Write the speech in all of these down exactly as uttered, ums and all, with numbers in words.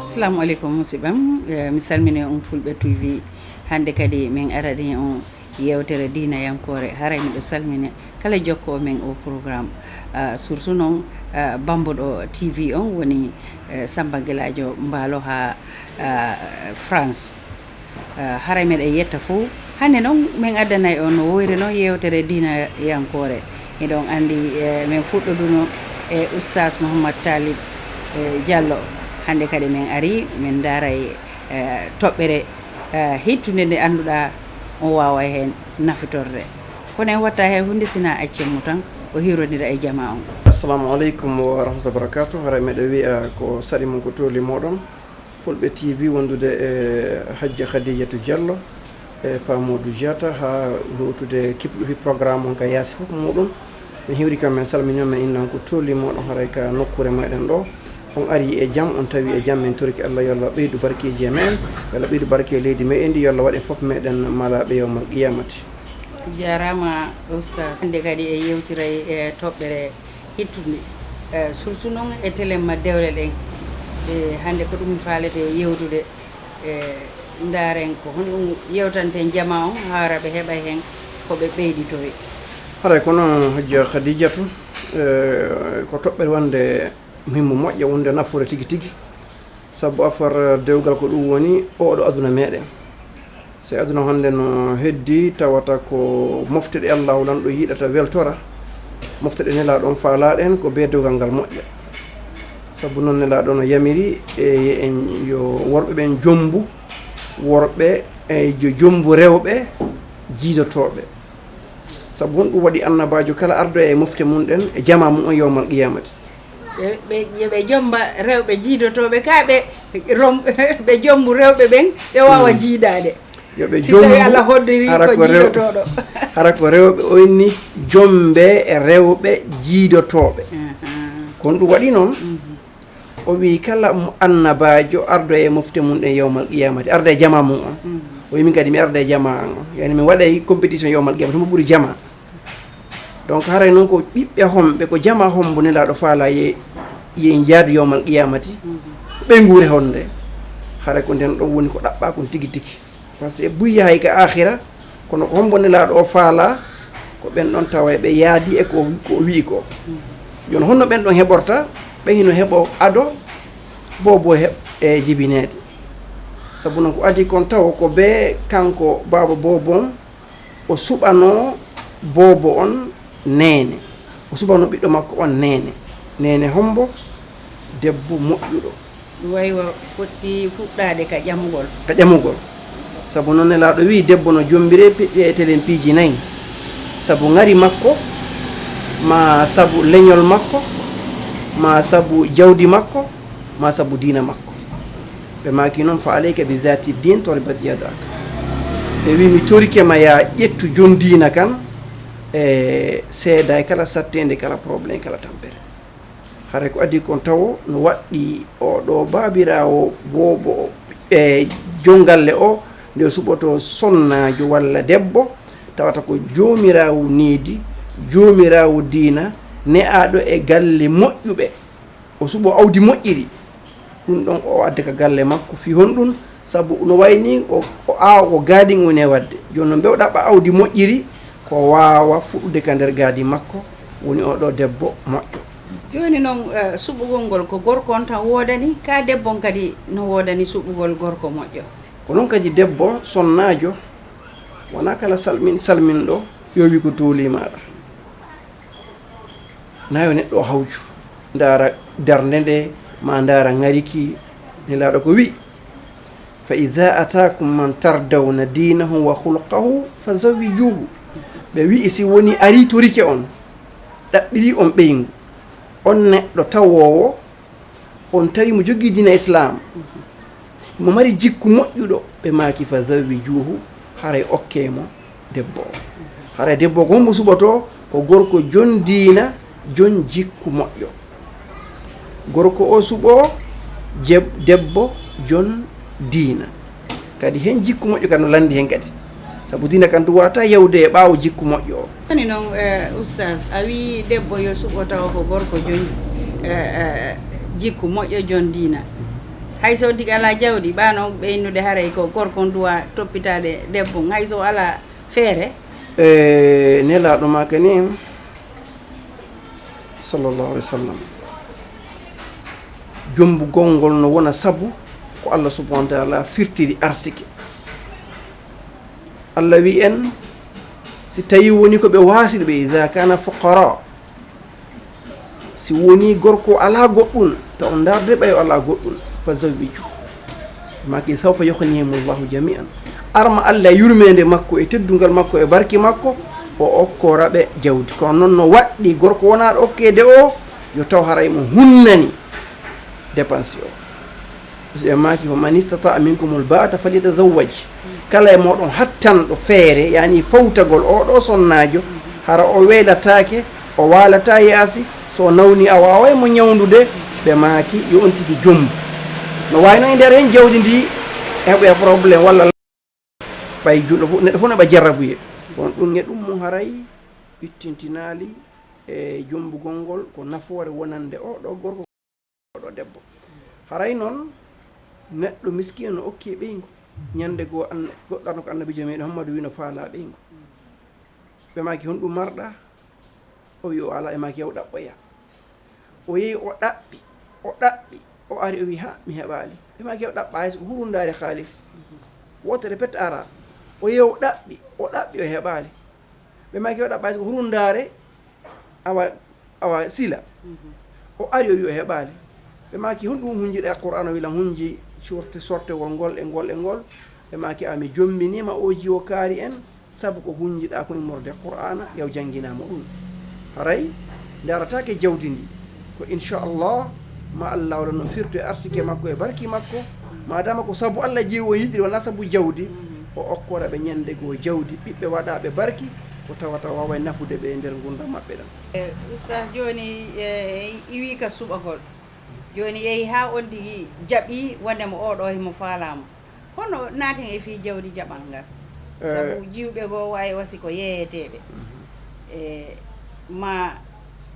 Assalamu aleykum, musidɓam. Eh, mi salmini on Fulɓe T V. Hannde kadi min arani on yewtere diinayankoore. Haray miɗo salmina kala jokkoowo men o programme. Ah, surtout noon, ah, bambuɗo T V on woni, eh, Samba Gelaajo Mbaalo haa, ah, France. Ah, haray meɗen yetta fof. Hannde noon min addanay on no woyri noon yewtere diinayankoore. Hiɗon anndi, eh, min fuɗɗoduno e Oustaz Mouhammad Talib, eh, Diallo. Hannde kadi min ari, min ndaaray, eh, toɓɓere, eh, hittunde nde annduɗaa on waaway heen nafitorde. Kono en watta heen huunde sinaa accen mo tan, o hiirondira e jamaa on. Assalamu aleykum wa rahmatullahi wa barakatuh. Haray meɗen wi'a ko saɗi mon ko tolni mooɗon. Fulɓe T V wondude e Hajja Khadijatu Diallo e Pa Modou Diatta haa hewtude kippuɗo fi programme on ka yaasi fof muuɗum. Mi hiwri kam, min salmini on, min innan ko tolni mooɗon haray ka nokkuure meɗen ɗo. On ari e jam, on tawi e jam, min torike Allah yo Allah ɓeydu barkeeji e meɗen, yo Allah ɓeydu barke e leydi meɗen ndi, yo Allah waɗ en fof meɗen malaaɓe yawmal qiyamati. Jaaraama Oustaz. Hannde kadi en yewtiray e toɓɓere hittunde, eh, surtout noon e telen ma dewle ɗen. Eh, hannde ko ɗum faalete yewtude, eh, ndaaren ko honɗum yewtanten jamaa on, hara ɓe heɓa heen ko ɓe ɓeyditoyi. Haray kono Hajja Khadijatu, eh, ko toɓɓere wonde muhimmu moƴƴo, wonde nafoore tigi tigi. Sabu afar dewgal ko ɗum woni oɗo aduna meɗen. So aduna hannde no heddi, tawata ko mofte ɗe Allahu Lanɗo yiɗata weltora, mofte ɗe Nelaaɗo on faalaɗen ko bee dewgal ngal moƴƴa. Sabu noon Nelaaɗo no yamiri e en yo worɓe ɓen jombu worɓe, e jo-, jombu rewɓe jiidotooɓe. Sabu honɗum waɗi annabaajo kala ardoya e mofte mum ɗen e jamaa mum on yawmal qiyamati? Ɓe, ɓe, yo ɓe jomba rewɓe jiidotooɓe, kaa ɓe rom-, ɓe jombu rewɓe ɓen, ɓe waawa jiidaade. Yo ɓe si tawi jombu, Allah hoddiri hara ko ko rew-, jiidotooɗo. Hara ko rewɓe o inni, jombe rewɓe jiidotooɓe. Ahan. Kono ɗum waɗi noon, o wii kala mo annabaajo ardoya e mofte mum ɗen yawmal qiyamati, arda e jamaa mum on. O wii min kadi mi arda e jamaa an on. Yani mi waɗay compétition yawmal qiyamati, mo ɓuri jamaa. Donc haray noon ko ɓiɓɓe homɓe, ko jamaa hombo Nelaaɗo faala ye, ye njaadu yawmal qiyamati, ko ɓeynguure honde? Haray ko nden ɗon woni ko ɗaɓɓa kon tigi tigi. Par ce que buy yahay ka aakhira, kono ko hombo Nelaaɗo o faala, ko ɓen ɗon tawa ɓe yaadi e ko, ko o wi'i ko. Jooni honno ɓen ɗon heɓorta? Ɓe hino heɓo ado, boobo heɓ-, e jibineede. Sabu noon ko adii kon tawo ko bee kanko baaba boobo on, o suɓanoo boobo on neene. O suɓanoo ɓiɗɗo makko on neene. Neene hombo? Debbo moƴƴuɗo. Ɗum wayi wa fotti fuɗɗaade ka ƴamugol. Ka ƴamugol. Sabu noon Nelaaɗo wii debbo no jombiree pi-, e telen piiji nayi. Sabu ŋari makko, maa sabu leñol makko, maa sabu jawdi makko, maa sabu diina makko. Ɓe maaki noon, "Fa alayka bi zati din taribat yadak." Ɓe wii, "Mi torike ma, yaa ƴettu jon diina kan, e seedaay kala satteende, kala problème, kala tampere." Haray ko adii kon tawo no waɗɗi oɗo baabiraawo boobo, e jongalle o, nde o suɓoto sonnaajo walla debbo, tawata ko joomiraawo needi, joomiraawo diina, ne'aaɗo e galle moƴƴuɓe. O suɓo awdi moƴƴiri. Ɗum ɗon o adda ka galle makko. Fii honɗum? Sabu no wayi ni ko, ko aawo ko gaadin woni e waɗde. Jooni no mbewɗa ɓa awdi moƴƴiri, ko waawa fuɗɗude ka nder gaadi makko, woni oo ɗoo debbo moƴƴo. Jooni noon, eh, suɓugol ngol ko gorko on tan woodani, kaa debbo on kadi no woodani suɓugol gorko moƴƴo? Ko noon kadi debbo sonnaajo, wonaa kala salmin-, salminɗo yo wi ko toolii maaɗa. Na yo neɗɗo o hawju, ndaara darnde nde, maa ndaara ŋari ki. Nelaaɗo ko wi'i, "Fa iza ataakum man tardawna diinahu wa khulqahu fa zawwijuhu." Ɓe wi'i, si woni arii torike on, ɗaɓɓirii on ɓeyngu, on neɗɗo tawoowo, on tawi mo jogii diina Islaam, mo mari jikku moƴƴuɗo, ɓe maaki, "Fa zawwijuhu," haray okkee mo debbo o. Haray debbo ko hombo suɓotoo? Ko gorko jon diina, jon jikku moƴƴo. Gorko o suɓoo jeb-, debbo jon diina. Kadi hen jikku moƴƴo kadi no lanndi hen kadi. Sabu diina kan ɗum wata yawde e ɓaawo jikku moƴƴo o. Woni noon, eh, Oustaz, a wii debbo yo suɓo tawa ko gorko jon, eh, eh, jikku moƴƴo, jon diina. Hay so tigi alaa jawdi, ɓaano ɓeynude haray ko gorko on duwa toppitaade debbo on, hay so alaa feere. E Nelaaɗo maaka ni, sallallahu alaihi wasallam, jombugol ngol no wona sabu ko Allah subhanahu wa ta'ala firtiri arsike. Allah wi en, si tawi woni ko ɓe waasiri ɓe, idha kana fuqara, si woni gorko alaa goɗɗum, taw ndaarde ɓay o alaa goɗɗum, fa zawwiju. Maaki sawfa yughnihimullahu jami'an. Arma Allah yurmeende makko e teddungal makko e barki makko, o okkora ɓe jawdi. Kono noon no waɗɗi gorko wonaaɗo okkeede o, yo taw haray mo hunnani dépense o. Ɓe maaki, "Fa man istata'a minkumul ba'ata falyatazawwaj." Kala e mooɗon hattanɗo feere, yani fawtagol oo ɗoo sonnaajo, hara o weelataake, o waalataa yaasi, so o nawni a waaway mo ñawndude, ɓe maaki, yo on tigi jombu. No waayno e nder heen jawdi ndi heɓoya problème walla ɓay julɗo fof, neɗɗo fof no heɓa jarrabuye. Kono ɗum e ɗum mo haray ittintinaali e jombugol ngol ko nafoore wonande oo ɗoo gorko. Oɗo debbo. Haray noon, neɗɗo miskiino no okki e ɓeyngu. Ñande goo, an-, goɗɗo arno ko Annabiijo meeɗen Muhammadu wii no faalaa ɓeyngu. Ɓe maaki, "Honɗum marɗaa?" O wii o alaa, ɓe maaki, "Yaw ɗaɓɓoya." O yehi o ɗaɓɓi, o ɗaɓɓi, o ari o wii, "Ha, mi heɓaali." Ɓe maaki, "Yaw ɗaɓɓa hay so ko hurundaare haalis. Wootere pet ara." O yehi o ɗaɓɓi, o ɗaɓɓi, o heɓaali. Ɓe maaki, "Yaw ɗaɓɓa hay so ko hurundaare." Awa, awa sila. O ari o wi o heɓaali. Ɓe maaki, "Honɗum hunjiɗa e Qur'aana?" O wi lan hunji sorte, sortewol ngol e ngol e ngol. Ɓe maaki, "A mi jombiniima o jiwo kaari en, sabu ko hunjiɗa ko immorde Qur'aana, yaw janngina mo ɗum." Haray, ndarataake jawdi ndi. Ko inchallah, ma Allah wala no firtu e arsike makko e barki makko. Madama ko sabu Allah jiwo yiɗiri, wala sabu jawdi, o okkora ɓe ñande goo jawdi, ɓiɓɓe waɗaɓe barki, ko tawata waaway nafude ɓe e nder ngurndan maɓɓe ɗan. E, Oustaz, jooni, e, iwi ka suɓagol. Jooni yehi haa on tigi jaɓi wonde mo oɗo himo faalaama. Hono naaten e fii jawdi jaɓal ngal? E. Sabu jiwɓe goo waawi wasi ko yeeyeteeɓe. Mhm. E, ma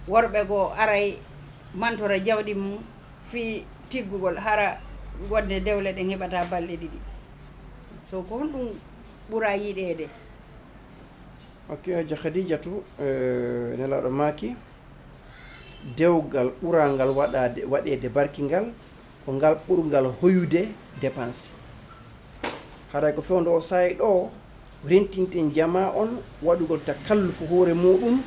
worɓe goo aray mantora jawdi mum fii tiggugol, hara wonde dewle ɗen heɓata balɗe ɗiɗi. So ko honɗum ɓura yiɗeede? Ok, Hajja Khadijatu, eh, Nelaaɗo maaki, dewgal ɓurangal waɗaade, waɗeede barki ngal, ko ngal ɓurngal hoyude dépense. Haray ko fewndo o saa'i ɗo, rentinten jamaa on waɗugol takallufu hoore muɗum,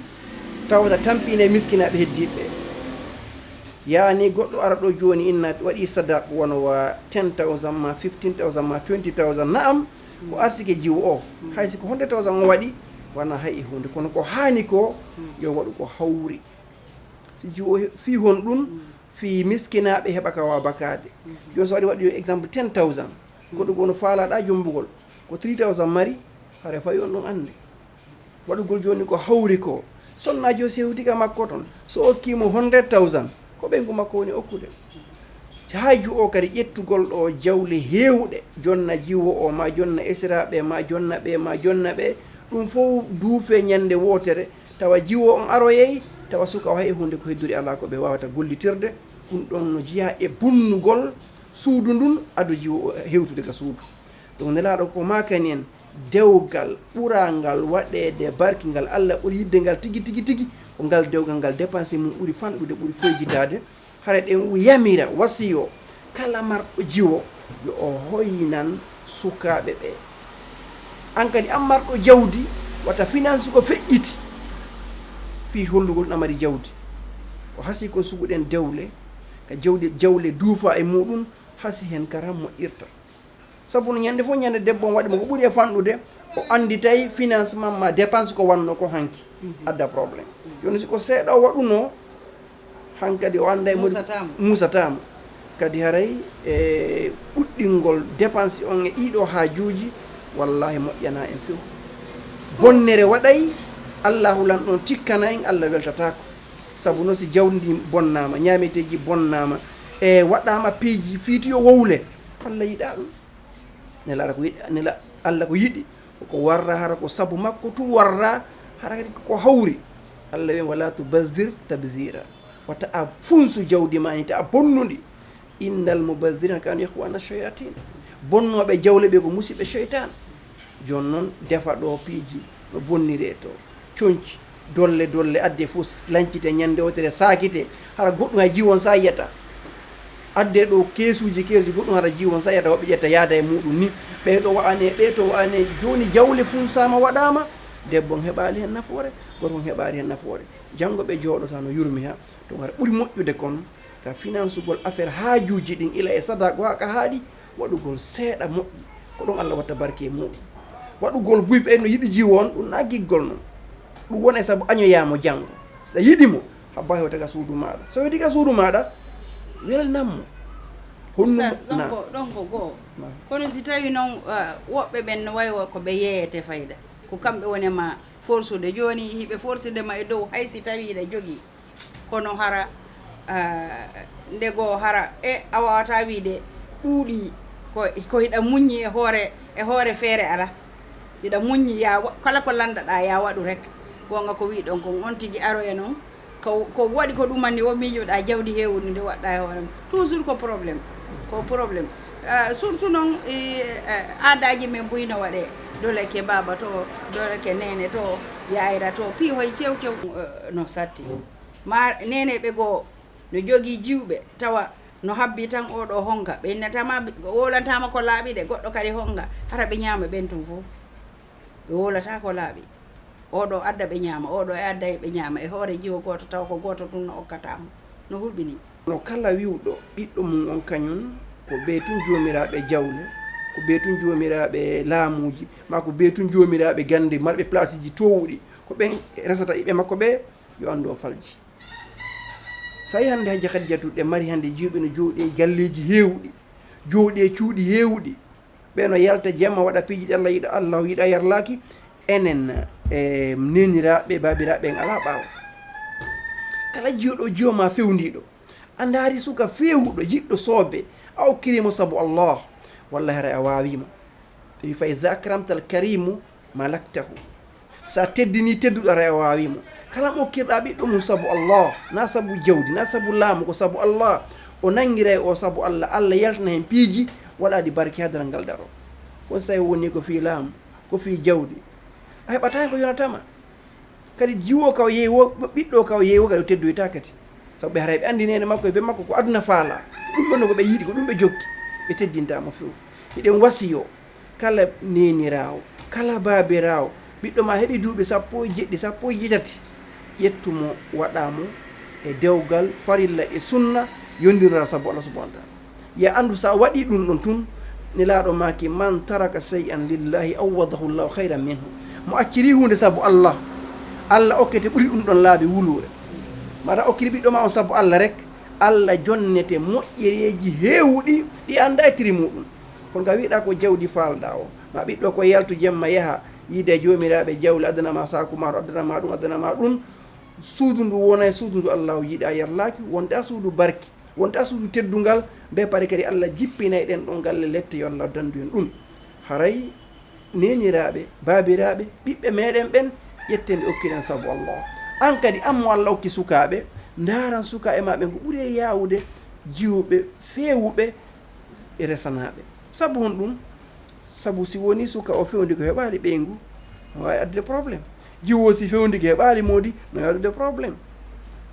tawata tampine miskinaaɓe heddiiɓe. Yaani goɗɗo ara ɗo jooni inna waɗi sadaq wano wa ten thousand ma fifteen thousand ma twenty thousand. Na'am, ko arsike jiwo o. Hay si ko hundred thousand o waɗi, wana hay e hunde. Kono ko haani ko, yo waɗu ko hawri. Si jiwo he-, fii honɗum, fii miskinaaɓe heɓa ka waa bakaade. Jooni so waɗi, waɗi yo exemple ten thousand. Goɗɗo gono faalaɗa jombugol, ko three thousand mari, hare fawi on ɗon annde. Waɗugol jooni ko hawri ko, sonnaajo sewti ka makko ton, so okkii mo hundred thousand, ko ɓeyngu makko woni okkude. Haaju o kadi ƴettugol ɗo jawle heewɗe, jonna jiwo o, ma jonna esiraaɓe, ma jonna ɓe, ma jonna ɓe, ɗum fof duufe ñande wootere, tawa jiwo on aroyey, tawa suka o hay e huunde ko heddori alaa ko ɓe waawata gollitirde, ɗum ɗon no jeyaa e bunnugol suudu ndun, ado jiwo o hewtude ka suudu. Ɗum Nelaaɗo ko maakani en, dewgal ɓurangal waɗeede barki ngal, Allah ɓuri yiɗde ngal tigi, tigi, tigi, ko ngal dewgal ngal dépense mum ɓuri fanɗude, ɓuri foyjitaade. Hara ɗen u-, yamira, wasiyo, kala marɗo jiwo, yo o hoynan sukaaɓe ɓe. An kadi, an marɗo jawdi, wata finance ko feƴƴiti fii hollugol ɗa mari jawdi. Ko hasi kon suguɗen dewle, ka jawdi, jawle duufa e muɗum, hasi hen karam moƴƴirta. Sabu no ñande fof ñande debbo on waɗi mo ko ɓuri e fanɗude, o annditay financement ma dépense ko wanno ko hanki. Mhm. Adda problème. Jooni si ko seeɗa o waɗuno, hankadi o annday mo musatamo. Musatamo. Kadi haray e ɓuɗɗingol dépense on e ɗiɗo haajuuji, wallahi moƴƴana en few. Bonnere waɗay, Allahu lan ɗon tikkana en, Allah weltataako. Sabu noon si jawdi ndi bonnaama, ñaameteeji bonnaama, e waɗaama piiji fiiti yo wowle, Allah yiɗa ɗum. Nela ara ko yiɗi, nela Allah ko yiɗi, ko warra hara ko sabu makko tun warra, hara kadi ko hawri. Allah wi, "Wala tubazir tabzira." Wata a funsu jawdi ma ni, ta a bonnundi. Innal mubazzirina kanu ikhwana shayatin. Bonnooɓe jawle ɓe ko musiɓɓe seytaan. Jooni noon, defa ɗo piiji no bonniree to, coñci, dolle dolle, adde fof lañcite ñande wootere, saakite. Hara goɗɗum hay jiwon sa yiyata. Adde ɗo keesuuji keesuuji, goɗɗum hara jiwon sa yiyata, woɓɓe ƴetta yaada e muɗum ni. Ɓee ɗo wa'ane, ɓee to wa'ane. Jooni jawle funsaama, waɗaama, debbo on heɓaali heen nafoore, gorko on heɓaali heen nafoore. Janngo ɓe jooɗota no yurmi ha to ngara. Ɓuri moƴƴude kon ka finansugol affaire haajuuji ɗin, ila e sadaqo haa ka haaɗi, waɗugol seeɗa moƴƴi, ko ɗon Allah watta barke e muɗum. Waɗugol buy ɓe no yiɗi jiwo on, ɗum na giggol non. Ɗum wona e sabu añoyaamo janngo. So a yiɗi mo, habba hewta ka suudu maaɗa. So hewti ka suudu maaɗa, welnan mo. Honno Oustaz, ɗon na- ko, ɗon ko goo. Na. Kono si tawi noon, ah, woɓɓe ɓen no wayi wo ko ɓe yeeyete fayda, ko kamɓe woni ma forsude. Jooni hiɓe forsude ma e dow, hay si tawi hiɗa jogii. Kono hara, ah, nde goo hara, e a waawata wiide ɗuuɗi ko, ko hiɗa muññi e hoore, e hoore feere alaa. Hiɗa muññi, ya wa-, kala ko lanndaɗaa, ya waɗu rek. Goonga ko wii ɗon kon, on tigi aroya noon, ko, ko waɗi ko ɗumanni, wo miijoɗaa jawdi heewundi ndi waɗɗaa e hoore mum. Toujours ko problème, ko problème. Ah, surtout noon, i, eh, aadaaji men buy no waɗee, doleke baaba to, doleke neene to, yaayra to, piihoy cew cew, eh, no satti. Ma neene ɓe goo no jogii jiwɓe, tawa no habbi tan, oo ɗo honga, ɓe innata ma, ɓe wowlanta ma ko laaɓi de, goɗɗo kadi honga, hara ɓe ñaama ɓen tun fof. Ɓe wowlata ko laaɓi. Oo ɗo adda ɓe ñaama, oo ɗo e adda ɓe ñaama, e hoore jiwo gooto, tawa ko gooto tun no okkata mo, no hulɓini. Kono kala wiwɗo ɓiɗɗo mum on kañum, ko ɓe tun joomiraaɓe jawle, ko ɓe tun joomiraaɓe laamuuji, maa ko ɓe tun joomiraaɓe gannde, marɓe placeji toowuɗi, ko ɓen resata ɓiɓɓe makko ɓe, yo anndu o falji. So a yii hannde Hajja Khadijatu, ɗe mari hannde jiwɓe no jooɗi e galleeji heewuɗi, jooɗi e cuuɗi heewuɗi, ɓe no yalta jemma, waɗa piiji ɗi Allah yiɗa, Allah yiɗa yarlaaki. Enen, e neeniraaɓe, baabiraaɓe, en alaa ɓaawo. Kala jiwɗo jiwo ma fewndiiɗo, a ndaari suka feewuɗo, yiɗɗo soobe, a okkiri mo sabu Allah, wallahi haray a waawi mo. Tawi fa iza akramtal karimu malaktahu. Sa teddini tedduɗo, aray a waawi mo. Kala mo okkirɗa ɓiɗɗo mum sabu Allah, na sabu jawdi, na sabu laamu, ko sabu Allah, o nangiray o sabu Allah, Allah yaltina hen piiji, waɗa ɗi barke ha daral ngal daro. Kono so tawi woni ko fii laamu, ko fii jawdi, a heɓata hen ko yonatama. Kadi jiwo kaw yeewo, ɓiɗɗo kaw yeewo kadi o teddoyta kadi. Sabu ɓe haray ɓe andi nene makko e be makko ko aduna faala. Ɗum ɗon ko ɓe yiɗi, ko ɗum ɓe jokki. Ɓe teddinta mo few. Hiɗen wasiyo kala neeniraawo, kala baabiraawo, ɓiɗɗo ma heɓi duuɓi sappo e jeɗɗi, sappo e jeetati, ƴettu mo, waɗa mo e dewgal farilla e sunna, yondiral sabu Allah subhanahu wa taala. Ya anndu, sa waɗi ɗum ɗon tun, Nelaaɗo maaki, "Man taraka shay'an lillahi awwadahu Allahu khayran minhu." Mo acciri huunde sabu Allah, Allah okkete ɓuri ɗum ɗon laabi wuluure. Mata okkiri ɓiɗɗo ma on sabu Allah rek, Allah jonnete moƴƴereeji heewuɗi ɗi annda e tiri muɗum. Kono ka wiɗa ko jawdi falɗa o, ma ɓiɗɗo ko yaltu jemma yaha, yiida e joomiraaɓe jawle, addana ma saaku maaro, addana ma ɗum, addana ma ɗum. Suudu ndu wona e suudu ndu Allahu yiɗa, yarlaaki, wonde a suudu barki, wonde a suudu teddungal, be pare kadi Allah jippinay ɗen ɗon galle lette, yo Allah dandu en ɗum. Haray neeniraaɓe, baabiraaɓe, ɓiɓɓe meɗen ɓen, ƴetten ɓe okkiren sabu Allah. An kadi, an mo Allah okki sukaaɓe, ndaaran sukaaɓe ma ɓen ko ɓuri e yaawude jiwɓe, feewuɓe, e resanaaɓe. Sabu honɗum? Sabu si woni suka o fewndi ko heɓaali ɓeyngu, no waawi addude problème. Jiwo si fewndi ko heɓaali moodi, no waawi addude problème.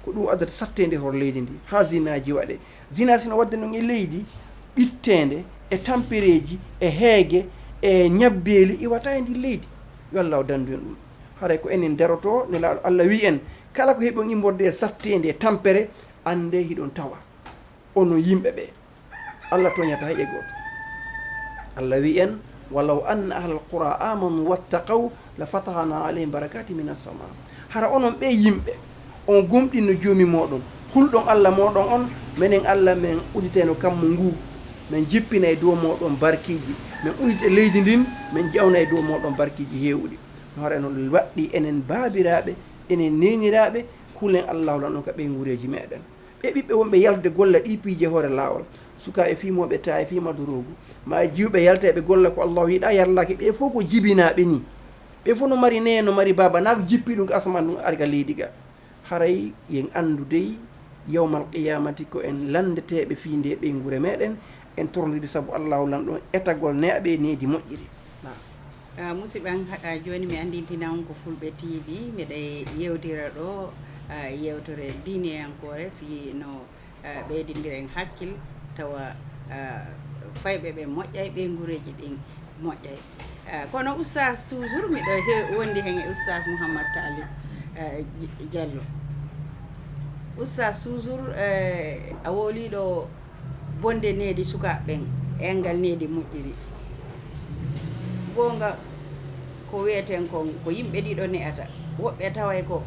Ko ɗum addata satteende hoore leydi ndi, haa zinaaji waɗe. Zina sino waɗde noon e leydi, ɓitteende e tampereeji, e heege, e ñabbeeli iwata e ndi leydi. Yo Allah o dandu en ɗum. Haray ko enen daroto, Nelaaɗo Allah wi en, kala ko heɓi on immorde e satteende e tampere, annde hiɗon tawa. Onon yimɓe ɓe, Allah tooñata hay e gooto. Allah wi en, "Walaw anna ahlal qura amanu wattaqaw, la fatahna alayhim barakati minas sama." Hara onon ɓe yimɓe, on gomɗinno Joomi mooɗon, hulɗon Allah mooɗon on, menen Allah men uditayno kammu ngu, men jippina e dow mooɗon barkiiji, men udita leydi ndin, men jawna e dow mooɗon barkiiji heewuɗi. No hara no waɗɗi enen baabiraaɓe, enen neeniraaɓe, hulen Allahu lan on ka ɓeynguureeji meɗen. Ɓe ɓiɓɓe wonɓe yaltude golla ɗi piiji e hoore laawol, sukaaɓe fiimooɓe taaya, fiima doroogu, ma e jiwɓe yalta eɓe golla ko Allahu yiɗa, yarlaaki, ɓe fof ko jibinaaɓe ni. Ɓe fof no mari neye, no mari baaba, na ko jippi ɗum ko asamaan ɗum ari ka leydi ga. Haray yen anndu dey, Yawmal qiyamati ko en landeteeɓe fii ndee ɓeynguure meɗen, en torondiri sabu Allahu Lanɗo etagol neeɓe needi moƴƴiri. Naam. Ah, musidɓe am, haɗa jooni mi anndintina on ko Fulɓe T V, miɗa yewtira ɗo, ah, yewtere diineyankoore fii no, ah, ɓeydindiren hakkil tawa, ah, fayɓe ɓe moƴƴay, ɓeynguureeji ɗin moƴƴay. Ah, kono Oustaz toujours miɗo he-, wondi hen e Oustaz Mouhammad Talib, ah, J-, Diallo. Oustaz toujours, eh, a wowliiɗo bonde needi sukaaɓe ɓen e anngal needi moƴƴiri. Goonga ko wiyeten kon ko yimɓe ɗiɗo ne'ata. Woɓɓe taway ko,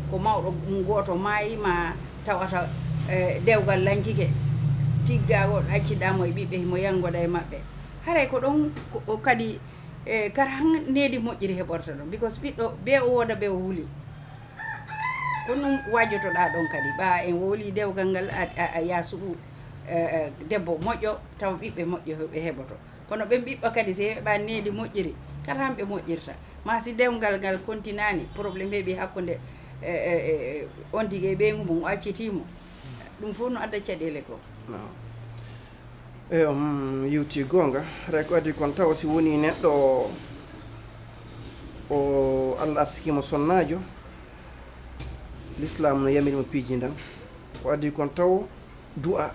ko mawɗo mum gooto maayi ma tawata, eh, dewgal lancike, tiggagol acciɗaa mo e ɓiɓɓe himo yanngoda e maɓɓe. Haray ko ɗon ko, ko kadi, eh, kara han needi moƴƴiri heɓorta ɗon, because ɓiɗɗo bee o wooda bee o huli. Ko ɗum wajjotoɗaa ɗon kadi, ɓaa en wowlii dewgal ngal a, a, a yaa suɓu, eh, eh, debbo moƴƴo tawa ɓiɓɓe moƴƴo ɓe heɓoto. Kono ɓen ɓiɓɓe kadi si ɓe heɓaani needi moƴƴiri, kala han ɓe moƴƴirta. Ma si dewgal ngal kontinaani, problème heɓii hakkunde, eh, eh, eh, on tigi e ɓeyngu mum, o accitii mo. Ɗum fof no adda caɗeele ko. Naam. E on yewti goonga, haray ko adii kon taw si wonii neɗɗo o, o Allah arsikii mo sonnaajo, Lislaam no yamiri mo piiji ndan. Ko adii kon taw du'a,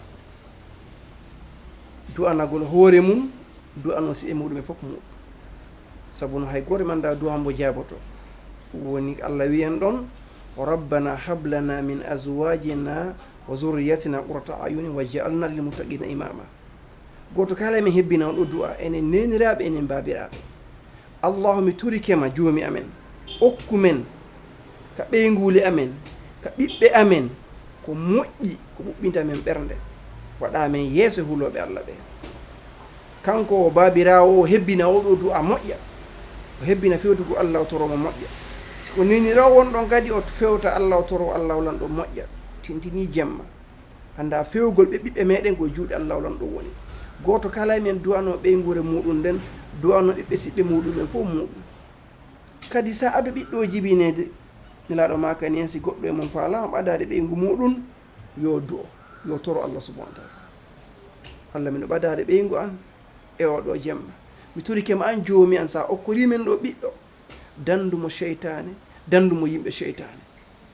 du'anagol hoore mum, du'a no si'e muɗum e fof muɗum. Sabu no hay gooto mi anndaa du'a mbo jaaboto. Ɗum woni Allah wi'i en ɗon, "Rabbana hab lana min azwajina wa zurriyatina qurrata a'yunin waj'alna lil muttaqina imama." Gooto kala e men hebbina on ɗo du'a, enen neeniraaɓe, enen baabiraaɓe. Allahu, mi torike ma, Joomi amen, okku men ka ɓeynguuli amen, ka ɓiɓɓe amen, ko moƴƴi, ko ɓuɓɓinta men ɓernde, waɗa men yeeso e hulooɓe Allah ɓe. Kanko o baabiraawo, o hebbina oo ɗoo du'a moƴƴa, o hebbina fewtugol Allah, o toroo mo moƴƴa. Si ko neeniraawo won ɗon kadi, o fewta Allah, o toroo Allah, o lanɗo moƴƴa, tintinii jemma. Anndaa fewgol ɓe ɓiɓɓe meɗen ko e juuɗe Allahu Lanɗo woni. Gooto kala e men du'ano ɓeynguure muɗum nden, du'ano ɓiɓɓe siɓɓe muɗum en fof muɗum. Kadi sa ado ɓiɗɗo o jibineede, Nelaaɗo maakani en si goɗɗo e mon faalaama ɓadaade ɓeyngu muɗum, yo du'o, yo toro Allah subhanahu wa ta'ala. Allah, miɗo ɓadaade ɓeyngu an e oo ɗoo jemma. Mi torike ma an Joomi an, sa okkorii men ɗoo ɓiɗɗo, dandu mo seytaane, dandu mo yimɓe seytaane.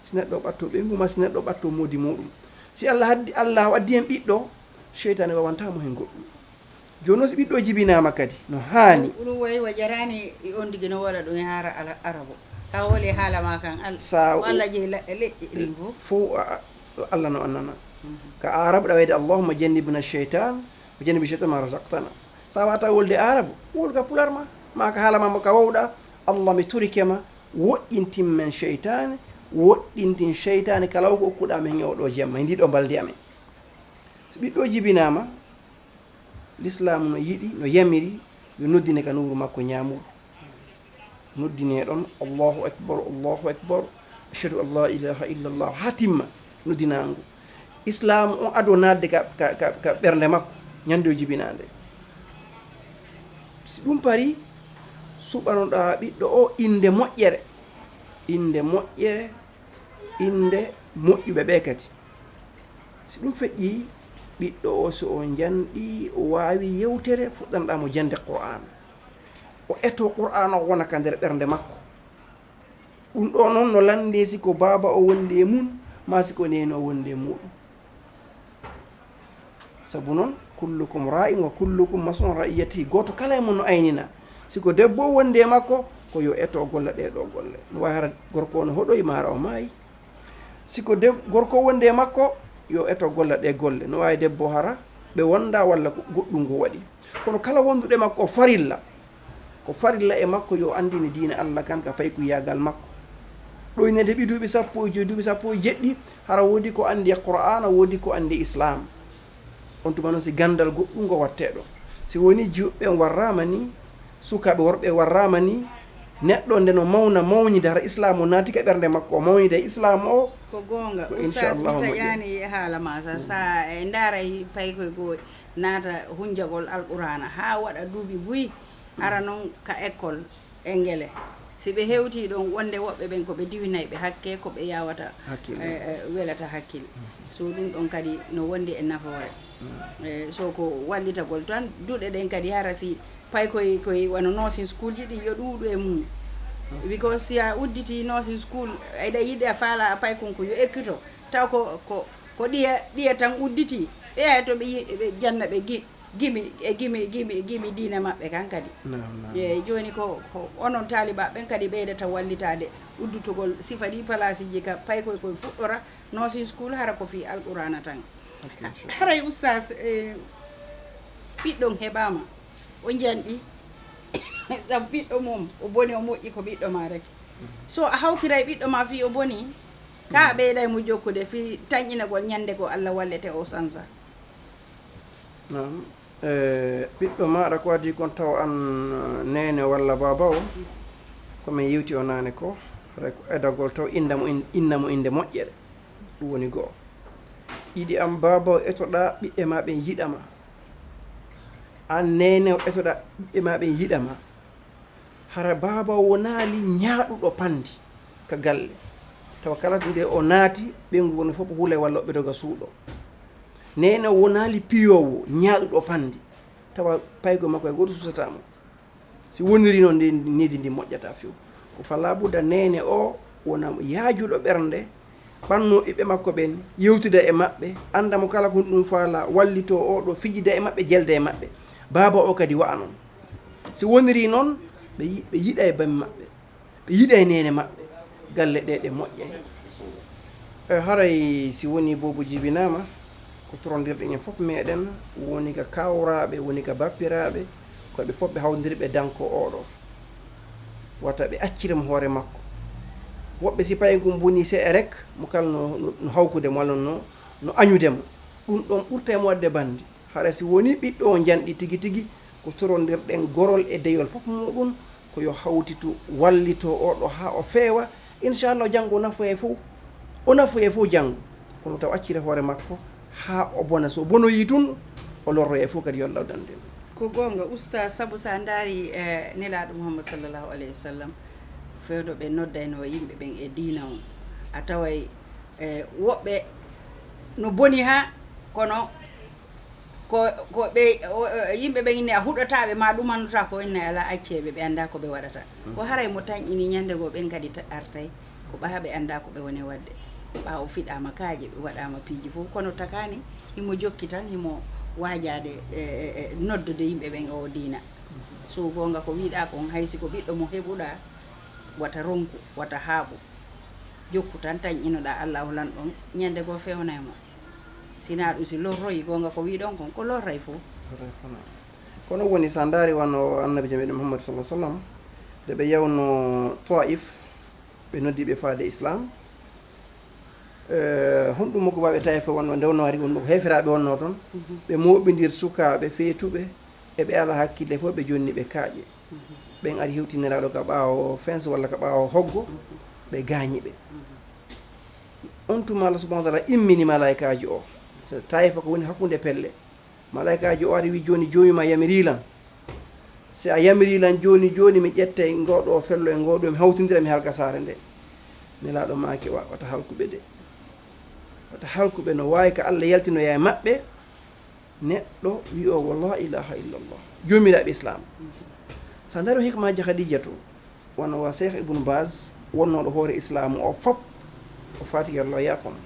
Si neɗɗo ɓatto ɓeyngu ma, si neɗɗo ɓatto moodi muɗum. Si Allah haddi, Allah waddi hen ɓiɗɗo, seytaane wawanta mo hen goɗɗum. Jooni noon si ɓiɗɗo jibinaama kadi, no haani. Ɗum wayi wa jaraani e on tigi no woola ɗum e haara ala-, arabo. Sa woli haala ma kan, Al-, Sa ko Allah jeyi la-, leƴƴi ɗin fof. Fof, a-, a-, Allah no annana. Mhm. Ka Arab ɗa wayde, "Allahumma jannibna shaytan, wa jannibi shaytan ma razaqtana." Sa wata wolde Arab, wol ka pular ma. Ma ka haala ma mo ka wawɗa, Allah, mi torike ma, woɗɗintin men seytaane, woɗɗintin seytaane kala ko okkuɗa men e oo ɗoo jemma, e ndii ɗoo mbaldi amen. Si ɓiɗɗo jibinaama, Lislaamu no yiɗi, no yamiri, yo noddine ka nowru makko ñaamuru. Noddine ɗon, "Allahu akbar, Allahu akbar, ashhadu an la ilaha illa Allah," haa timma noddinaangu. Islaamu on ado naatde ka, ka, ka, ka ɓernde makko, ñande o jibinaa nde. Si ɗum parii, suɓanoɗaa ɓiɗɗo o innde moƴƴere. Innde moƴƴere, innde moƴƴuɓe ɓe kadi. Si ɗum feƴƴii, ɓiɗɗo o, so o njanɗii, o waawi yewtere, fuɗɗanoɗaa mo jaŋde Qur'aana. O etoo Qur'aana o wona ka nder ɓernde makko. Ɗum ɗoo noon no lanndee si ko baaba o wondi e mum, maa si ko neene o wondi e muuɗum. Sabu noon, "Kullukum raa'in wa kullukum mas'uulun an ra'iyyatihi." Gooto kala e mon no aynina. Si ko debbo o wondi e makko, ko yo eto golla ɗee ɗoo golle. No waawi hara gorko o no hoɗoyi, maa hara o maayi. Si ko deb-, gorko o wondi e makko, yo eto golla ɗee golle. No waawi debbo hara ɓe wonda walla ko goɗɗum ngo waɗi. Kono kala wonduɗo e makko o farilla, ko farilla e makko yo anndine diina Allah kan ka paykuyaagal makko. Ɗoyneede ɓii duuɓi sappo e joy, duuɓi sappo e jeɗɗi, hara woodi ko anndi e Qur'aana, woodi ko anndi e Islaam. On tuma noon si ganndal goɗɗum ngo wattee ɗo. Si wonii jiwɓe ɓen warraama nii, sukaaɓe worɓe warraama nii, neɗɗo nde no mawna, mawnida, hara Islaam o naati ka ɓernde makko, o mawnida e Islaam o. Ko goonga, ko Ustaas, mi taƴaani e haala maa, sa, sa en ndaaray paykoy goo naata hunjagol Alqur'aana haa waɗa duuɓi buy, ara noon ka école e ngele. Si ɓe hewtii ɗon wonde woɓɓe ɓen ko ɓe diwinayɓe hakke, ko ɓe yawata, hakkille, eh, eh, welata hakkille. So ɗum ɗon kadi no wondi e nafoore. Eh, so ko wallitagol tan, duɗe ɗen kadi hara si paykoy koy wano nursing school ji ɗin yo ɗuuɗu e mum. Because si a udditi nursing school, eɗa yiɗi a faala a paykon ko yo ekkito, taw ko, ko, ko ɗiya, ɗiya tan udditi. Ɓe hay to ɓe yi-, ɓe janna ɓe gi-, gimi, e gimi, gimi, gimi diina maɓɓe kan kadi. Naam, naam. E jooni ko, ko onon taalibaaɓe ɓen kadi ɓeydata wallitaade uddutugol sifa ɗi palaasiji ka paykoy koy fuɗɗora nursing school hara ko fii Alqur'aana tan. Ok, inchallah. Haray Oustaz, eh, ɓiɗɗo on heɓaama, o njanɗi, sabu ɓiɗɗo mum, o boni, o moƴƴi ko ɓiɗɗo ma rek. So a hawkiray ɓiɗɗo ma fii o boni, ka a ɓeyday mo jokkude fii tanƴinagol ñande goo Alla wallete o sansa. Naam. Eh, ɓiɗɗo maaɗa ko adii kon taw an, eh, neene walla baaba o, ko min yewti o naane ko, haray ko edagol taw inna mo in-, inna mo innde moƴƴere. Ɗum woni go'o. Ɗiɗi, an baaba o etoɗaa ɓiɓɓe maa ɓen yiɗa ma. An neene o etoɗaa ɓiɓɓe maa ɓen yiɗa ma. Hara baaba o wonaali ñaaɗuɗo panndi ka galle. Tawa kala nde o naati, ɓeyngu ngu no fof hula walla o ɓe doga suuɗo. Neene o wonaali piyoowo, ñaaɗuɗo panndi. Tawa paygo makko e gooto suusataa mo. Si woniri noon, ndi, needi ndi moƴƴataa few. Ko faa laabuda neene o wona yaajuɗo ɓernde, ɓannoo ɓiɓɓe makko ɓen, yewtida e maɓɓe, annda mo kala ko ɗum faalaa, wallitoo oo ɗoo, fijida e maɓɓe, jelda e maɓɓe. Baaba o kadi wa'a noon. Si woniri noon, ɓe yi-, ɓe yiɗay bammi maɓɓe, ɓe yiɗay neene maɓɓe, galle ɗee ɗe moƴƴay. E haray si wonii boobo jibinaama, ko torondirɗen en fof meɗen, woni ka kawraaɓe, woni ka bappiraaɓe, ko ɓe fof ɓe hawndiri ɓe danko oo ɗoo. Wata ɓe accire mo hoore makko. Woɓɓe si payi ngun bonii seeɗa rek, mo kala no, no, no hawkude mo walla no, no añude mo. Ɗum ɗon ɓurta e mo waɗde banndi. Hara si wonii ɓiɗɗo o njanɗi tigi tigi, ko torondirɗen gorol e deyol fof muɗum, ko yo hawtitu wallito oo ɗoo haa o feewa. Inchallah, janngo o nafoya fof, o nafoya fof janngo. Kono taw accire hoore makko haa o bona. So bonoyii tun, o lorroya fof kadi yo Allah dande. Ko goonga, Oustaz, sabu sa ndaari, eh, Nelaaɗo Muhammad sallallahu alayhi wa sallam, fewndo ɓe noddaynoo yimɓe ɓen e diina on, a taway, eh, woɓɓe no boni haa, kono ko, ko ɓe, o, o, yimɓe ɓen inni a huɗotaa ɓe, ma ɗumannotaa ko inni alaa, accee ɓe, ɓe anndaa ko ɓe waɗata. Ko haray mo tanƴini ñande goo ɓen kadi ta-, artay, ko ɓaa ɓe anndaa ko ɓe woni waɗde. Ɓaawo fiɗaama kaaƴe, ɓe waɗaama piiji fof, kono takaani himo jokki tan, himo waajaade e, e, e noddude yimɓe ɓen oo diina. So goonga ko wiɗaa kon, hay si ko ɓiɗɗo mo heɓuɗaa, wata ronku, wata haaɓu. Jokku tan, tanƴinoɗaa Allaahu lanɗon, ñande goo fewnay mo. Sinaa ɗum, si lorroyi, goonga ko wiɗon kon, ko lorray fof. Lorray fof, naam. Kono woni, so a ndaari wano Annabiijo meɗen Muhammad sallallahu alaihi wasallam, nde ɓe yawno Taif, ɓe noddi ɓe faade Islam. Eh, honɗum mo ko baaɓe Taif wonno nde wonno ari, wonno ko heeferaaɓe wonno ton? Mhm. Ɓe mooɓindir sukaaɓe feetuɓe, e ɓe alaa hakkille fof, ɓe jonni ɓe kaaƴe. Mhm. Ɓen ari hewti Nelaaɗo ka ɓaawo fence walla ka ɓaawo hoggo, mhm, ɓe gaañi ɓe. Mhm. On tuma Allah subhanahu wa ta'ala immini malaa'ikaajo o. So Taifa ko woni hakkunde pelle. Malaa'ikaajo o ari wi, "Jooni Joomi maa yamirii lan. Si a yamirii lan jooni jooni, mi ƴettay ngoo ɗoo fello e ngoo ɗoo, mi hawtindira, mi halka saare nde." Nelaaɗo maaki, "Wa-, wata halku ɓe de. Wata halku ɓe, no waawi ka Allah yaltinoya e maɓɓe neɗɗo wi'oowo laa ilaaha illallah, joomiraaɓe Islaam." So a ndaari o hikmaaji Khadijatu, wano wa Cheikh Ibn Baz, wonnooɗo hoore Islaamu o fop, o faati, yo Allah yaafo mo.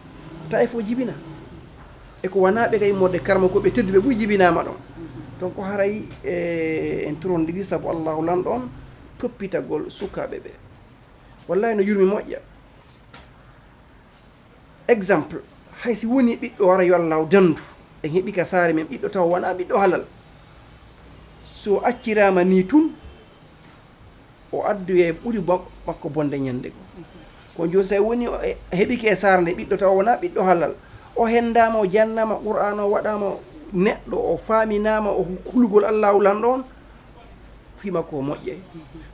Taif o jibina. E ko wanaa ɓe kay immorde karma, ko ɓe tedduɓe buy jibinaama ɗon. Ton ko haray, e, en turondiri sabu Allahu lanɗo on toppitagol sukaaɓe ɓe. Wallahi no yurmi moƴƴa. Exemple, hay si woni ɓiɗɗo wara yo Allah o dandu, en heɓi ka saare men ɓiɗɗo taw wona ɓiɗɗo halal. So acciraama ni tun, o addoye ɓuri mak-, makko bonde ñande goo. Ko jooni so woni o e-, heɓike e saare nde ɓiɗɗo taw wona ɓiɗɗo halal, o hendaama, o jannaama Qur'aana, o waɗaama neɗɗo, o faaminaama, o hulugol Allahu lanɗo on, fii makko o moƴƴay.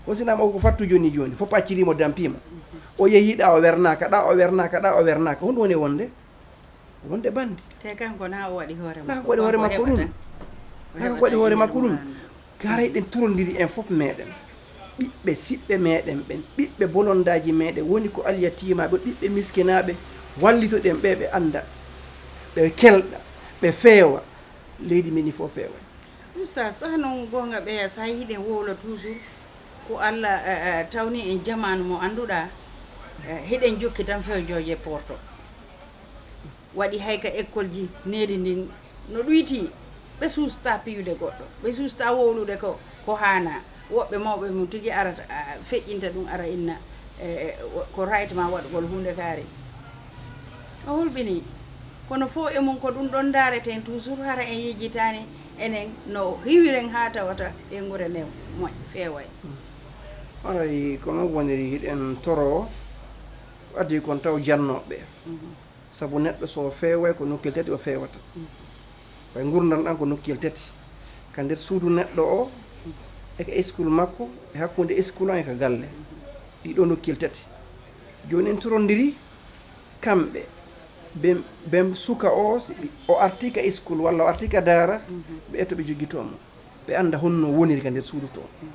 Ko sinaa mo ko fattu jooni jooni, fof acciriimo, dampiima. O yehi ɗa, o wernaaka, ɗa, o wernaaka, ɗa, o wernaaka. Honɗum woni e wonde? Wonde bandi. Te kanko na o waɗi hoore makko. Na ko waɗi hoore makko ɗum. Na ko waɗi hoore makko ɗum. Garay ɗen turondiri en fof meɗen. ɓiɓɓe siɓɓe meɗen ɓen, ɓiɓɓe bolondaaji meɗen, woni ko alyatiimaaɓe, ɓiɓɓe miskinaaɓe, wallitoɗen ɓe, ɓe annda, ɓe kelɗa, ɓe feewa, leydi men ndi fof feewa. Oustaz, ɗo noon goonga ɓeya, so hay hiɗen wowla toujours ko Allah, eh, eh, tawni en jamaanu mo annduɗaa, eh, hiɗen jokki tan fewjooje porto. Waɗi hay ka école ji nehdi ndin no ɗuyti, ɓe suustaa piyude goɗɗo, ɓe suustaa wowlude ko, ko haanaa. Woɓɓe mawɓe mum tigi arata, a, feƴƴinta ɗum, ara inna, e, e, ko right ma waɗugol huunde kaari. O hulɓinii. Kono fof e mum ko ɗum ɗon ndaareten toujours, hara en yejjitaani enen no hiwiren haa tawata ɓeynguure nden moƴ-, feeway. Haray ko noon woniri, hiɗen toro, adii kon taw jannooɓe. Mhm. Sabu neɗɗo so o feeway ko nokkuyel tati o feewata. Mhm. Ɓay ngurndan ɗan ko nokkuyel tati. Ka nder suudu neɗɗo o, e ka iskul makko, e hakkunde iskul on e ka galle. Ɗiɗo nokkuyel tati. Jooni en torondiri kamɓe, ben, ben suka o, si ɓi-, o arti ka iskul walla o arti ka daara, mhm, ɓe eto ɓe jogitoo mo. Ɓe annda honno woniri ka nder suudu to. Mhm.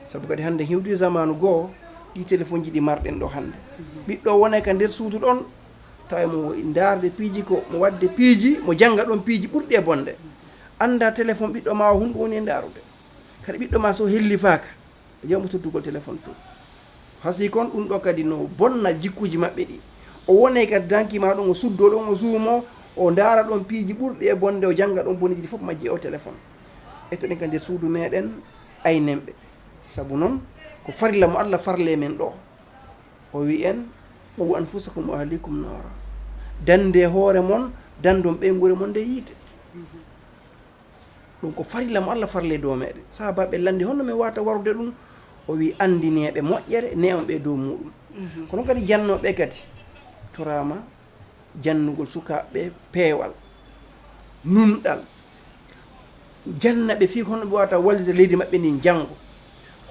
Sabu kadi hannde hewdi zamaanu goo, ɗi telefonji ɗi marɗen ɗo hannde. Mhm. Ɓiɗɗo wona ka nder suudu ɗon, tawa mo ndaarde piiji ko, mo waɗde piiji, mo jannga ɗon piiji ɓurɗi e bonde. Annda telefon ɓiɗɗo ma o honɗum woni e ndaarude. Kadi ɓiɗɗo ma so hellifaaka, a ƴeewa mo tottugol telefon to. Hasi kon ɗum ɗo kadi no bonna jikkuuji maɓɓe ɗi. O wone kadi danki ma ɗon, o suddo ɗon, o zuumo, o ndaara ɗon piiji ɓurɗi e bonde, o jannga ɗon boneeji ɗi fof majji e o telefon. Ettoɗen ka nder suudu meɗen, aynen ɓe. Sabu non, ko farilla mo Allah farle men ɗo. O wi en, "Qu anfusakum wa ahlikum naara." Dande hoore mon, dandon ɓeynguure mon nde yiite. Ɗum ko farilla mo Allah farle dow meɗen. Sahaabaaɓe lanndi, "Honno men wata warude ɗum?" O wi, "Anndineeɓe moƴƴere, ne'on ɓe dow muɗum." Mhm. Kono kadi jannooɓe kadi toraama jannugol sukaaɓe peewal, nunɗal, janna ɓe fii ko honno ɓe wawata wallirde leydi maɓɓe ndin janngo,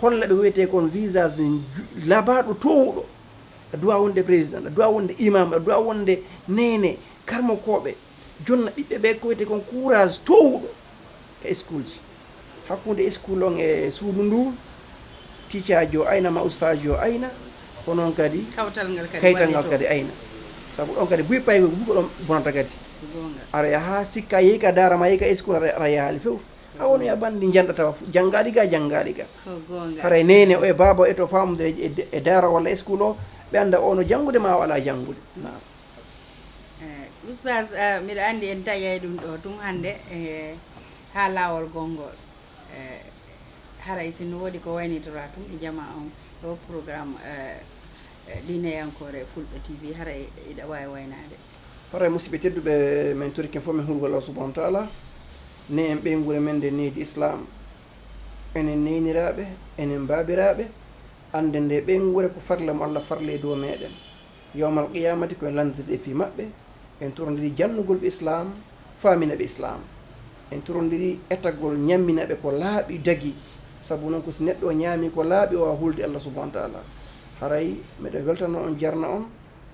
holla ɓe ko wiyetee kon visage ju-, labaaɗo toowuɗo, a duwa wonde président, a duwa wonde imam, a duwa wonde neene, karmokooɓe, jonna ɓiɓɓe ɓe ko wiyetee kon courage toowuɗo. Ka iskuulji. Hakkunde iskuul on e suudu ndu, tiicaajo ayna ma ustaajo ayna, ko noon kadi kawtal ngal kadi kaytal ngal wallitoo. Kadi ayna. Sabu ɗon kadi buy paygo buy ko ɗon bonata kadi. Ko goonga. Aɗa yaha sikka yehi ka daara ma yehi ka iskuul aɗa, aɗa yahaali few. A woni a banndi njannda tawa fu-, janngaali ga, janngaali ga. Ko goonga. Haray neene o e baaba o eto faamude e, e, e daara walla iskuul o, ɓe annda o no janngude ma o alaa janngude. Naam. Eh, Oustaz, eh, miɗa anndi en taƴay ɗum ɗo tun hannde, eh, haa laawol gonngol. Eh, haray si no woodi ko waynitora tun e jama on, o programme, eh, eh, diineyankoore Fulɓe T V, haray iɗa waawi waynaade. Haray musidɓe tedduɓe, min torike fof min hulgol Allah subhanahu wa ta'ala, ne en ɓeynguure men nde nehdi Islam. Enen neyniraaɓe, enen baabiraaɓe, annde nde ɓeynguure ko farilla mo Allah farle dow meɗen. Yawmal qiyamati ko en lanndete fii maɓɓe. En torondiri jannugol ɓe Islaam, faamina ɓe Islaam. En torondiri etagol, ñammina ɓe ko laaɓi dagi. Sabu noon ko si neɗɗo o ñaami ko laaɓi, o waawa hulde Allah subhanahu wa ta'ala. Haray miɗo weltano on, jarna on,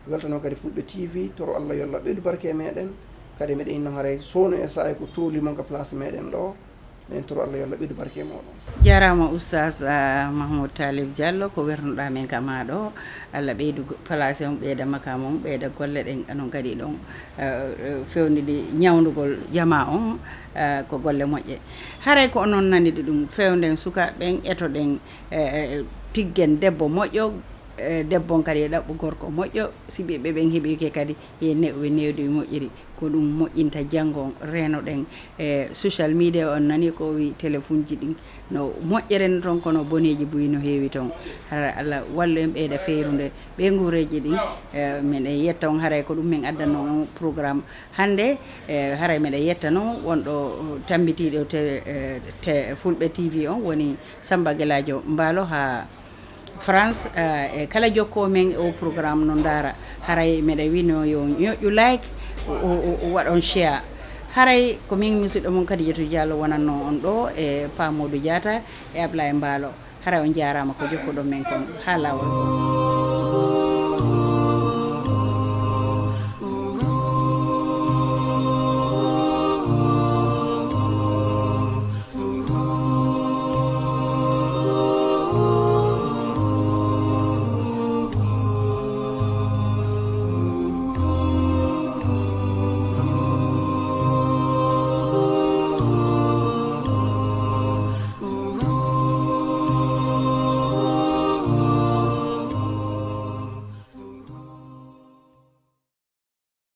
weltano kadi Fulɓe T V, toro Allah yo Allah ɓeydu barke e meɗen. Kadi miɗo inno haray sowno e saa'i ko tooli mon ka place meɗen ɗo. Min toro Allah yo Allah ɓeydu barke e moɗon. Jaaraama Oustaz, ah, Mahmoud Talib Diallo, ko wernuɗaa men ka maa ɗo. Allah ɓeydu go-, place on, ɓeyda makaama on, ɓeyda golle ɗen, anon kadi ɗon, eh, eh, fewndidi ñawndugol jamaa on, eh, ko golle moƴƴe. Haray ko onon nanidi ɗum, fewnden sukaaɓe ɓen, etoɗen, eh, eh, tiggen debbo moƴƴo, eh, debbo on kadi e ɗaɓɓu gorko moƴƴo, si ɓiɓɓe ɓen heɓike kadi, e ne'uɓe newdi moƴƴiri, ko ɗum moƴƴinta janngo on. Reenoɗen e social media on, nani ko o wi, telefonji ɗin no moƴƴere no ton, kono boneeji buy no heewi ton. Hara Allah wallu en ɓeyda feyrunde ɓe nguureeji ɗin. Eh, meɗen yetta on, haray ko ɗum min addanno on programme hannde. Eh, haray meɗen yetta non wonɗo tambitiiɗo te, eh, te Fulɓe T V on woni Samba Gelajo Mbaalo ha France, eh, e kala jokkoo men o programme no ndaara. Haray meɗa wino yo ñoƴƴu like, o, o, o, o waɗon share. Haray ko min musidɗo mon Kadijatou Diallo wonanno on ɗo e Pa Modou Diatta e Ablaye Mbaalo. Haray on jaaraama ko jokkuɗon men kon. Ha laawol goo.